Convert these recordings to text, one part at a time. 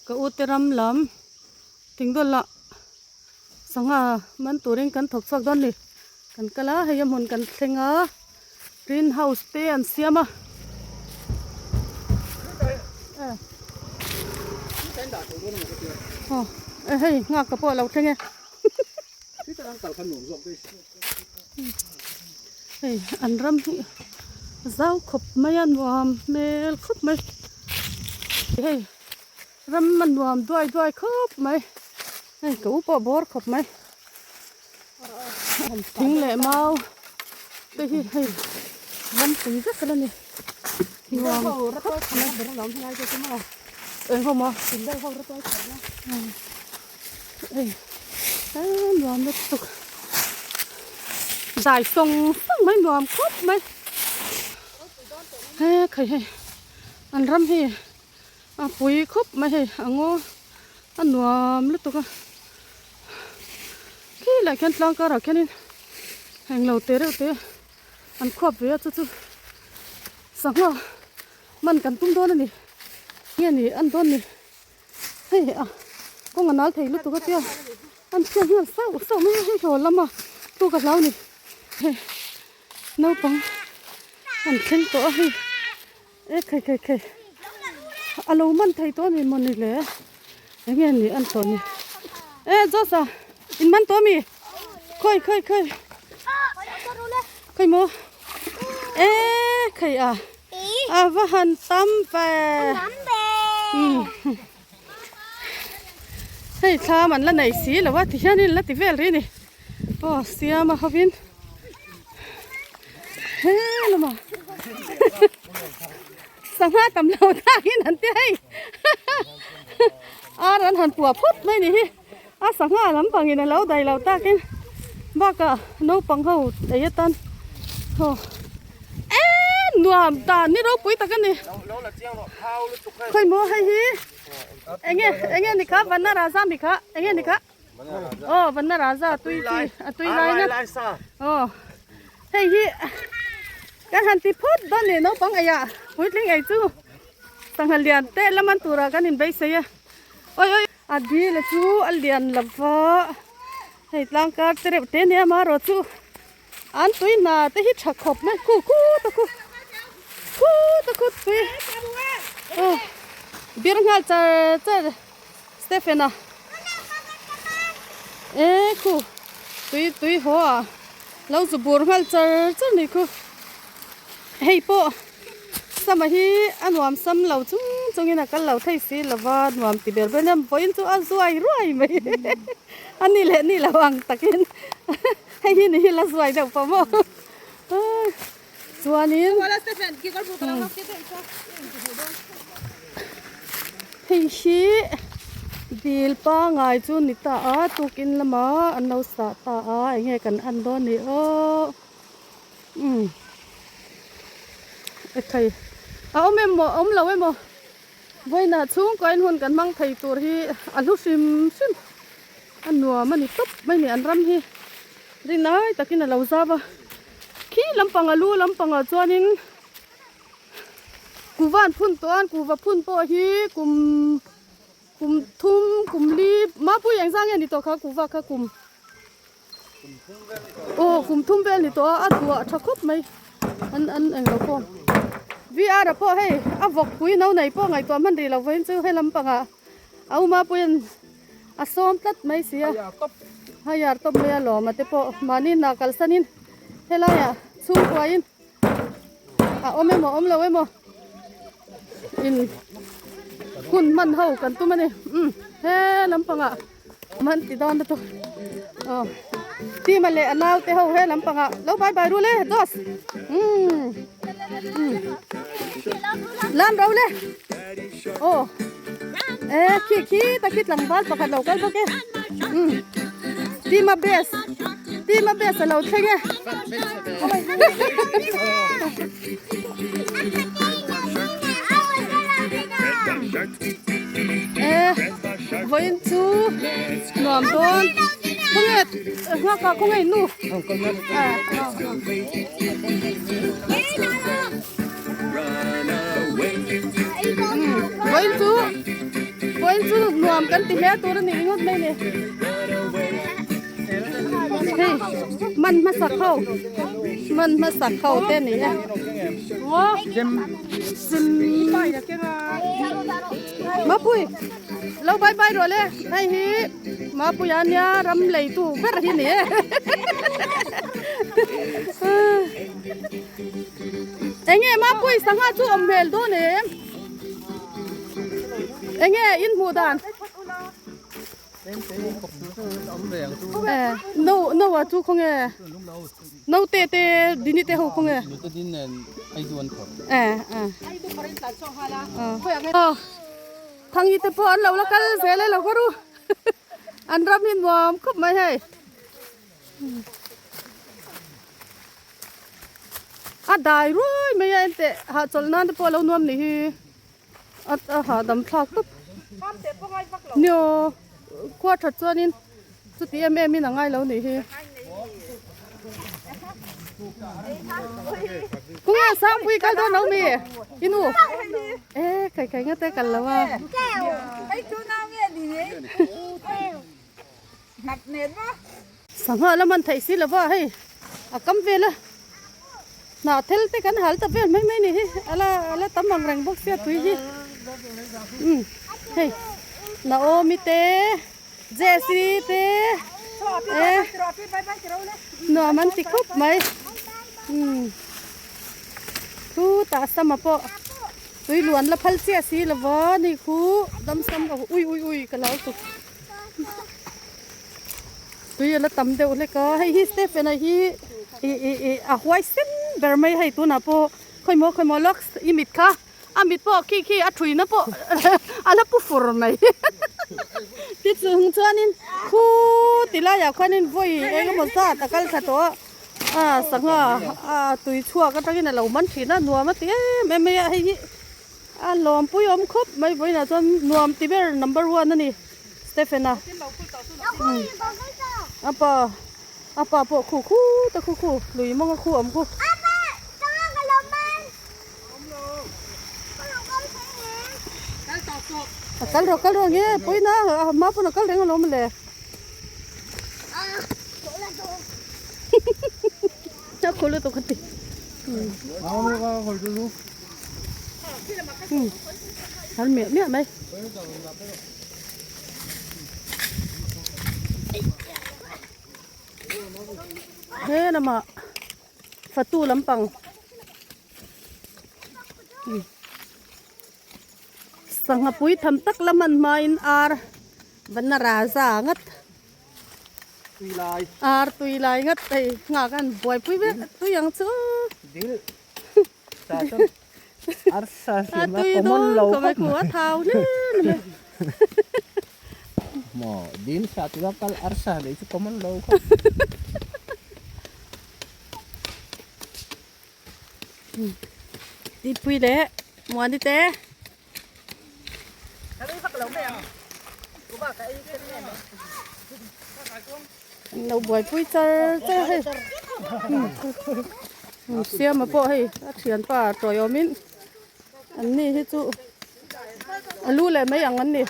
Ka u te ram lam Tingdawlah sangha man turin kan thawk chhuak dawn ni. Kan kal a, hei a hmun kan thleng a, green house te an siam a. Aw hei nghak ka pawh a lo thleng e. Hei an ram hi zau khawp mai a nuam hmel khawp mai hei ram a nuam duai duai khawp mai hei ka u pawh bawr khawp mai thing leh mau te hi hei ram pui vek a la ni nuam khawp mai eng ho maw Hei a nuam lutuk zai sawng sawng mai nuam khawp mai he khai hei an ram hi a pui khawp mai hei a ngaw a nuam lutuk a khi lai khian tlang karah khianin englo te reuh te an khuap ve a chu chu sangha man kan tum dawn a ni nge ni an dawn ni. Hei a kawng a nal thei lutuk a tia an chhiat nghal sauh sauh mai a hei hlawl lama tu ka hlau ni hei naupang an thleng tawh a hei e khai khai khai a lo man thei tawh a ni mawni le eng nge ni an tawh ni e Josa in man tawh a mi khawi khawi khawi khawi maw e khai a. A va han tam ve. Hei thlam an la nei si lo a tihianin la ti vel rih a ni. Aw siam a hovin he lama sangha tam lo takin an ti hei ar an han puah phawt mai ni hi a sangha lampangin a lo dai lo takin bakah naupang ho ei atan haw e nuam dan ni ropui tak a ni khawi maw hei hi enge enge ni kha vanna raja mi kha enge ni kha aw vanna raja tui chi a tui lai na aw hei hi kan han ti phawt dawn ni naupang eiah puitling ei chu sangha lian te la man turah kan inbeisei a oi oi. A dil a chu a lian lo va hei tlang kar te reuh te nia marawh chu an tui hna te hi tha khawp mai khu khu ta khu khu ta khu tui aw bir nghal char char Stephen a e khu tui tui haw a lo zu bur nghal char char ni khu hei pawh. Sama hi a nuam sam lo chung chungin a kal lo thei si lo va, nuam ti ber ber nia vawiin chu a zuai ruai mai a ni leh ni lo ang takin hei hi ni hi la zuai deuh pawh maw chuanin hei hi dil pangai chu ni ta a tukin lama an lo sah ta a enge kan en dawn ni aw. Umm ekhai a awm em maw a awm lo emaw vawiinah chhungkaw in hun kan hmang thei tur hi a hlu hrim hrim a nuam a ni tawp mai ni an ram hi rinai takin a lo zau a khi lampang a lu lampangah chuanin kuhva an phun tawh a an kuhva phun pawh hi kum kum thum kum li mapui engzah nge ni tawh kha kuhva kha kum. Aw kum thum vel ni tawh a a duah tha khawp mai an an englo pawh VR ah pawh hei a vawk pui no nei pawh ngaihtuah hman rih lo vawiin chu he lampangah a uma puiin a sawm tlat mai si a a yar tawp mai a lawm a te pawh mahni hna kalsanin helaiah chhungkuain a awm emaw awm lo emaw in hun hman ho kan tum a ni umm he lampangah. Man ti dawn lutuk aw tima leh a nau te ho he lampangah lo bye bye rul e dos umm umm lam ro le aw e khi khi ta khi tlangval pakhat lo kal bawk e umm tima best tima best a lo thleng e E vawiin chu nuam dawn khawnge nghak ah khawnge nu vawiin chu. Vawiin chu nuam kan ti hle tur a ni ringawt mai ni. Hei man hmasak ho man hmasak ho te a ni e. Mapui lo bye bye rawh le hei hi Mapuia nia ram leitu ber hi ni e. Enge Mapui sangha chu awm hmel dawn em? Enge in hmuh dan? No no a chu khawnge no te te dini te ho khawnge eh eh Thangi te pawh an lo la kal zel e lo ka ru an ram hi nuam khawp mai hei. A dai ruai mai a enteh hahchawlh nan te pawh a lo nuam nih hi a a hahdam thlak tawp nio khua that chuanin chuti em em in a ngai lo nih hi khawnge sangpui kal dawn lo mi inu e kai kai nga te kal lo a. Sangha la man theih si lova hei a kam vel a hnah thel te kan hal ta vel mai mai ni hi ala ala tam ang reng bawk sia tui hi umm hei Naomi te Jessie te eh nuam an ti khawp mai umm khutah sama pawh tui luan la phal chiah si lova ni khu damsam ui ui ui ka lo tuk. Tui a la tam deuh hlek a, hei hi Stephen a hi ih ih ih a huai sen ber mai hei tunah pawh khawimaw khawimaw lux i mit kha a mit pawh khi khi a thuina pawh a la pu fur mai ti chung chuanin khu ti laiah khuanin vawi eng emaw zat a kal thla tawh a a sangha a tui chhuak atangin a lo man thin a nuam a ti em em mai a hei hi. A lawmpui awm khawp mai vawiinah chuan nuam ti ber number one a ni Stephen-a a pa a pa pawh khu khu ta khu khu lui mawng a khu awm khu. A kal rawh kal rawh nge pawina a hma pawn a kal reng alawm le. A khu lutuk a ti. Thar miah miah mai. He lamah fatu lampang sangha pui tham tak la hman hmain ar vanna raza ngat. Ar tui lai ngat hei nghak an buaipui vek tui ang chu. A tui dawn khawp mai khu a thau hle ni mai. Maw dil sa chu a kal arsa lei chu common lo khawp. Tihpui leh Muani te. An lo buaipui char char hei siama pawh hei a thianpa tawiawmin an ni hi chu a lu leh mai ang an ni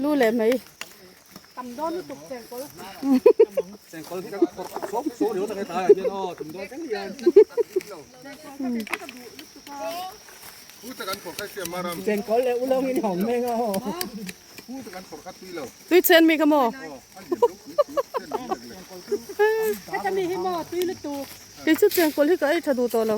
lu leh mai. Tui chen mi kha maw? Kei chu chengkawl hi ka ei tha duh tawh lo.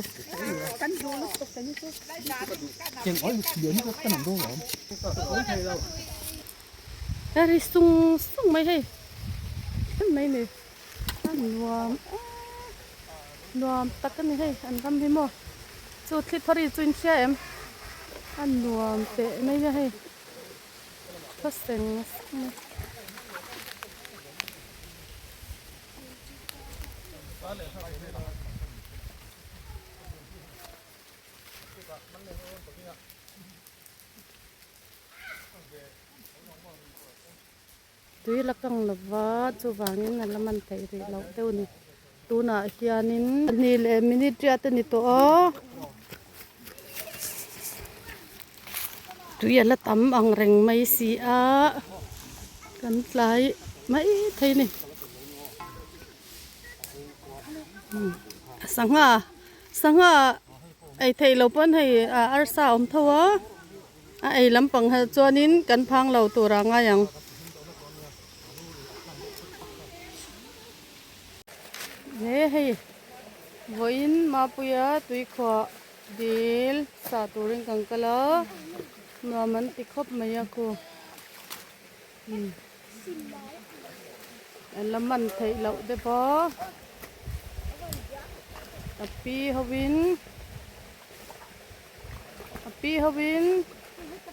A ri sung sung mai hei em mai ni a nuam em nuam tak a ni hei an ram hi maw chu thli thawri chu in hria em a nuam teh mai a hei khaw seng seng mai. Tui la kang lova chuvangin a la man theih rih loh deuh a ni tunah hianin ni leh minute riat a ni tawh a. Tui a la tam ang reng mai si a, kan tlai mai thei a ni. Sangha sangha ei theih loh pawn hei arsa a awm tho a, a ei lampang hi chuanin kan phang lo tur a ngai ang. He hei vawiin Mapuia tuikhuah dil sah turin kan kal a, nuam an ti khawp mai a khu. An la man theih loh te pawh a pi hovin a pi hovin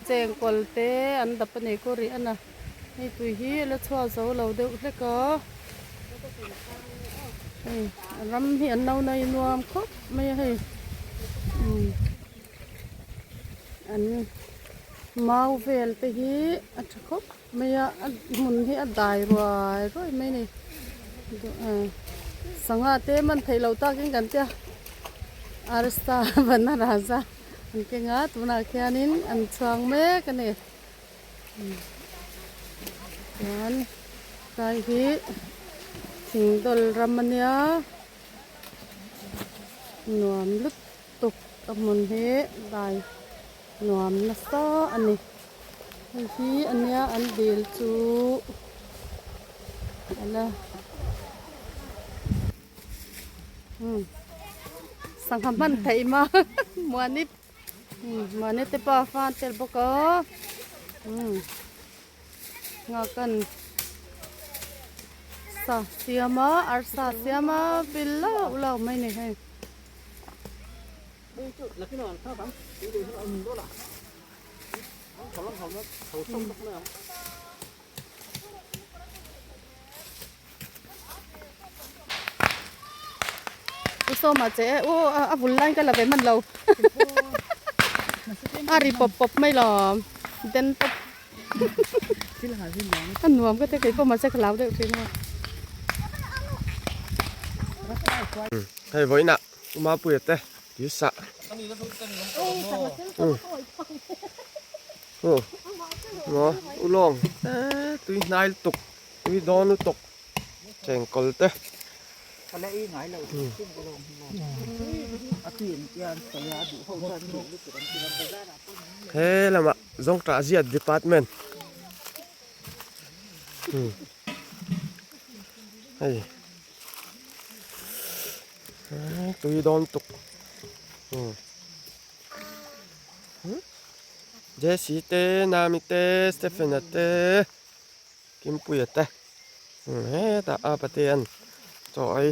chengkawl te an dap a ni kaw rih a na hei tui hi a la chhuak zo lo deuh hlek a hei ram hi an lo nei nuam khawp mai a hei umm. An mau vel te hi a tha khawp mai a a hmun hi a dai ruai ruai mai a ni sangha te man theih loh takin kan tia arsa vanaraja an keng a tunah khianin an chhuang mek a ni chuan tlai hi thing dawl ram a nia nuam lutuk. Tuk a hmun hi dai nuam nasa a ni. Hei hi a nia an dil chu a la umm sangha hman theih ma muani umm muani te pa fan tel bawk a umm nghak an sa siam a arsa siam a vil lauh lauh mai a ni hei. U sawma che e u a vul lai ka la ve hman lo a ri pawp pawp mai lo den tawp a nuam ka ti kei pawh mahse ka lau deuh thin a. Hei vawiinah Umapuia te tui sah ulawng tui hnai lutuk tui dawn lutuk chengkawl te. He lamah Zawngṭah ziat department hei. Tui dawn tuk Jesse te Nami te Stephen-a te Kimpuia te hetah a patea'n chaw ei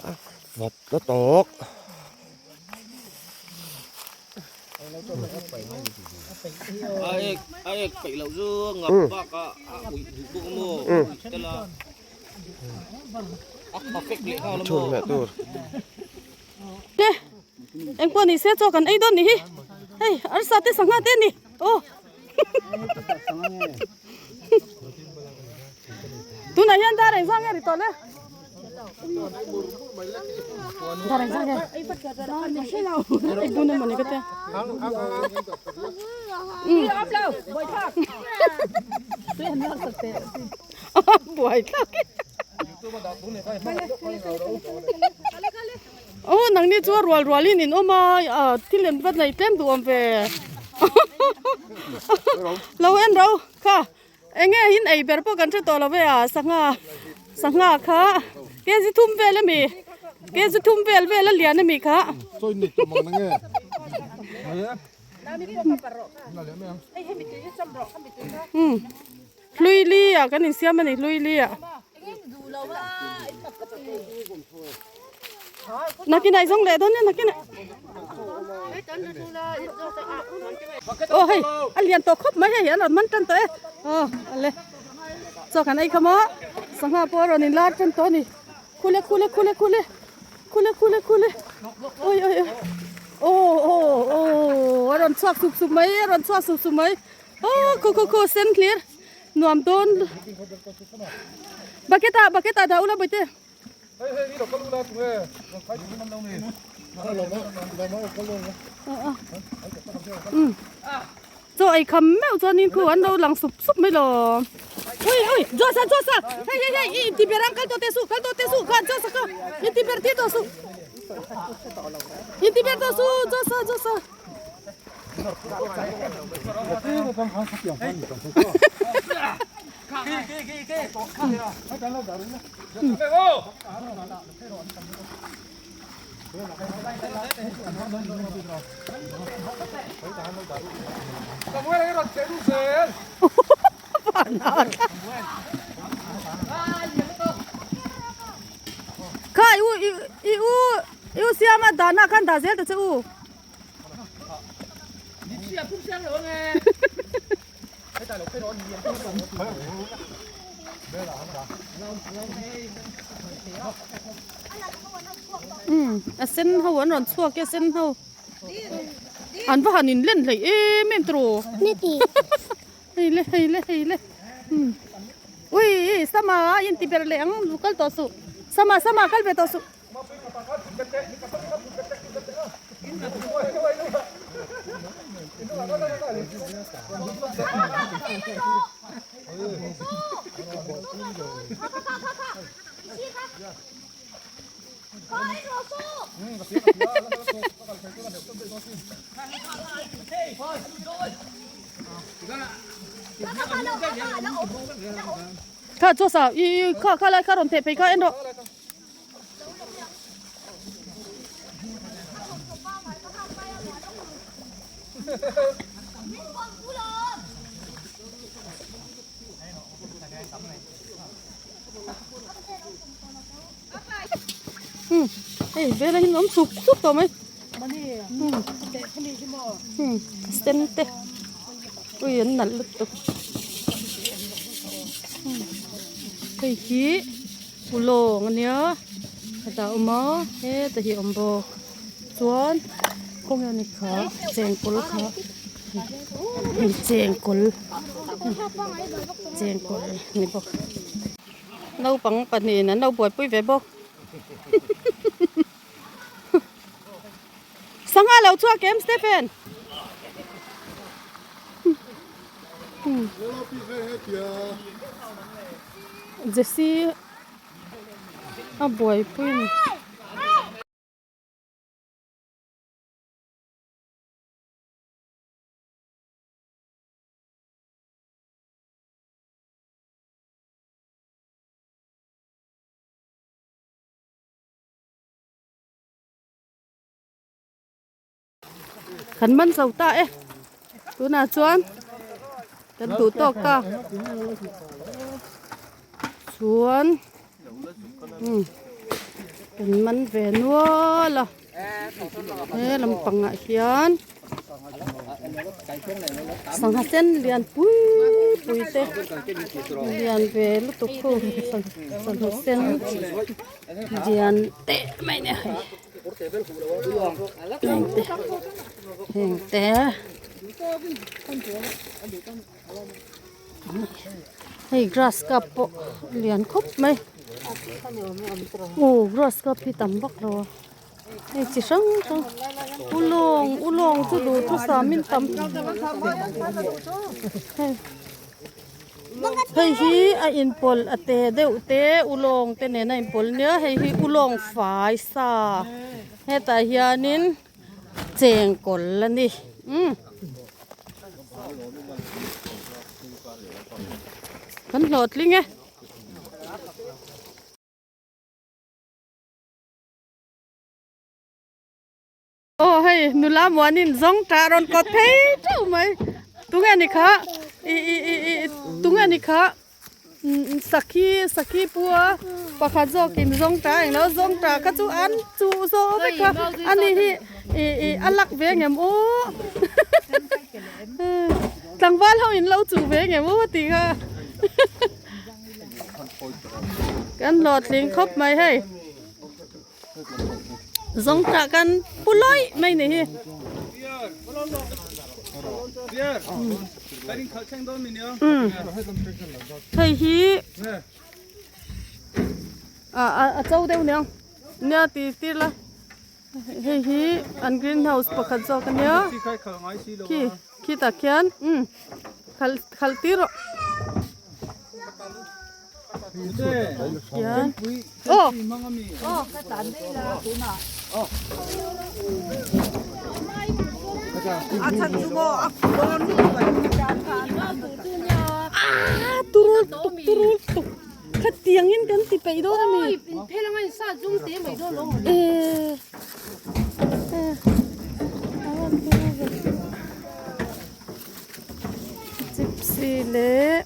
a vawt na tawk. Chhun leh tur. Te eng pawh ni se chaw kan ei dawn ni hi hei arsa te sangha te ni aw tunah hian dar engzah nge ri tawh le. Aw nangni chu a rual rualin in awm a ah thil en vat nei tlem duh awm ve lo en ro kha. Eng nge in ei ber pawh kan hre tawh lo ve a, sangha sangha kha kg thum vel ami kg thum vel vel a lian ami kha. Umm hlui li ah kan insiam a ni hlui li ah. Nakinah i zawng leh dawn nia nakinah. Aw hei a lian tawh khawp mai hei an rawn man tan tawh e aw ale chaw kan ei kha maw sangha pawh a rawn in lar tan tawh a ni khule khule khule khule khule khule khule oi oi oi aw aw aw a rawn chhuak sup sup mai a rawn chhuak sup sup mai aw khu khu khu sen hlir nuam dawn bucket ah bucket ah dah ula bawihte. Um chaw ei kham meuh chuanin khu an lo lang sup sup mai lo ui ui Josa Josa hei hei hei i inti ber ang kal tawh teh suh kal tawh teh suh khan Josa kha inti ber tir tawh suh inti ber tawh suh Josa Josa. Kha i u i u i u siama dahna khan dah zel ta che u. Umm a sen ho an rawn chhuak e a sen ho an va han in len hleih em em tawh rawh hei le hei le hei le umm ui sama a inti ber leh ang kal tawh suh sama sama kal ve tawh suh. Kha chaw sa i kha kha lai kha rawn theh phei kha en rawh. Hei vela hi awm sup sup tawh mai sen te ui an nalh lutuk hei hi. Ulawng a nia hetah a awm a heta hi a awm bawk chuan khawnge ni kha chengkawl kha hei chengkawl chengkawl ni bawk naupang pahnihin an lo buaipui ve bawk sangha lo chhuak em Stephen. Jesse a buaipui a ni. Kan man zo ta e tunah chuan kan duh tawk ta chuan umm kan man ve nual a he lampangah hian sangha sen lian pui pui te lian ve lutuk ho sangha sen lian teh mai a ni hei. Heng te hei grass cup pawh lian khawp mai aw grass cup hi tam vak lo a hei chi hrang hrang ulawng ulawng chu duhthusam in tam hei. Hei hi a inpawlh a te deuh te ulawng te nen a inpawlh nia hei hi ulawng fai sa hetah hianin chengkawl a ni umm kan hlawhtling e. Aw hei nula muanin zawng tah rawn kawt phei teuh mai tunge ni kha i i i i tunge ni kha sakhi sakhi pua pakhat zawkin zawng tah englo zawng tah kha chu an chuh zawh vek a ani hi i i a lak ve ngem u tlangval ho in lo chuh ve ngem u tih kha kan hlawhtling khawp mai hei. Zawng tah kan pu lawih mai ni hi. Hei hi a a cho deuh niang nia ti tir la. Hei hi an green house pakhat zawk a nia khi khitah khian umm khalh khalh tir rawh khian aw aaa turul tuk turul tuk. Khatiang in kan ti peih dawn a mi. Eh eh Gypsy leh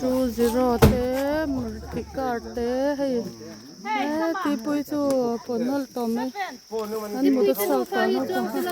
20 te Maruti car te hei he tupui chu pawn nawlh tawh mai an mut a chhuak tawh naupang kha.